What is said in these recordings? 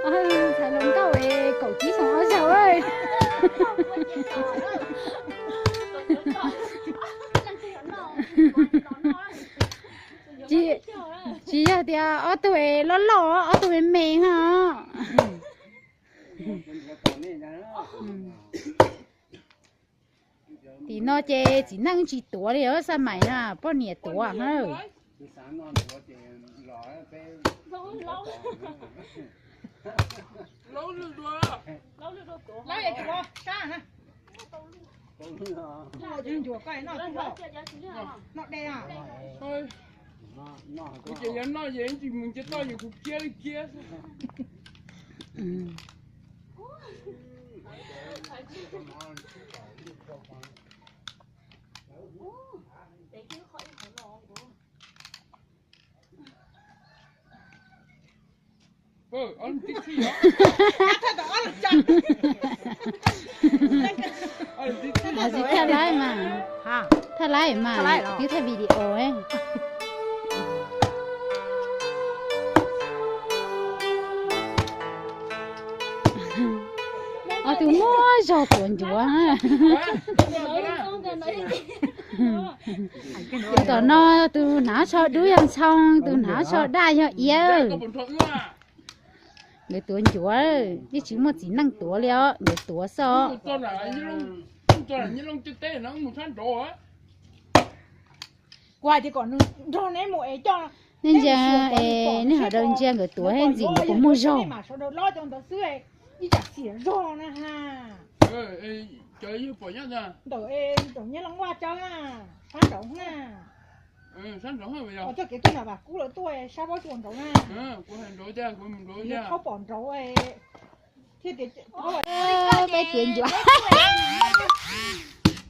Txhais hluas nkauj kaum tsib xyoo ob zaug. Tsis yog tias ob tug loj loj, ob tug me me na. Tim no ces txiv neej tsis tuav li, xab mais na poj niam tuav na. Kuv ces yog noj ces tsis mus nce toj yus kuv kiab li kiab xwb. Thaj laib mas, thaj laib mas, twb thaj video. Ob tug muaj zog tuav ncuav. Tus tom no tus hnav tsho dub yog ntxhoo, tus hnav tsho daj yog iav. Nkawd tuav ncuav, yeej tsis muaj txiv neej tuav li os, nkawd tuav xwb. Nej ntsia, nej ho daws ntsia nkawd tuav thiab ntxim nkawd puas muaj zog.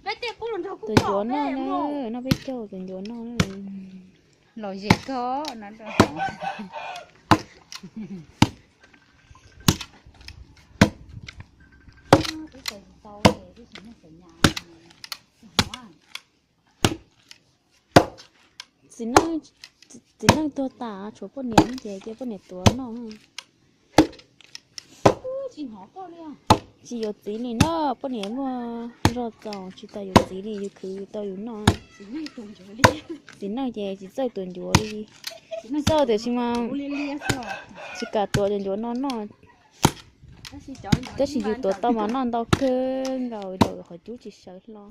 Peb tuav ncuav, tuav ncuav noj na, noj peb caug tuav ncuav noj na. Los zem koj na. Txiv neej tuag tas tshuav poj niam ces cia poj niam tuav noj. Tsis yuav txiv li na, poj niam muaj zog txaus tsis tas yuav txiv li, yus khwv tau yus noj. Txiv neej ces tsis txawj tuav ncuav li. Txawj tiam sis mas tsis kam tuav tuav ncuav no noj. Tab sis yus tuav tau mas noj ntau kawg nkaus, qhov cub tsis sawv hlo.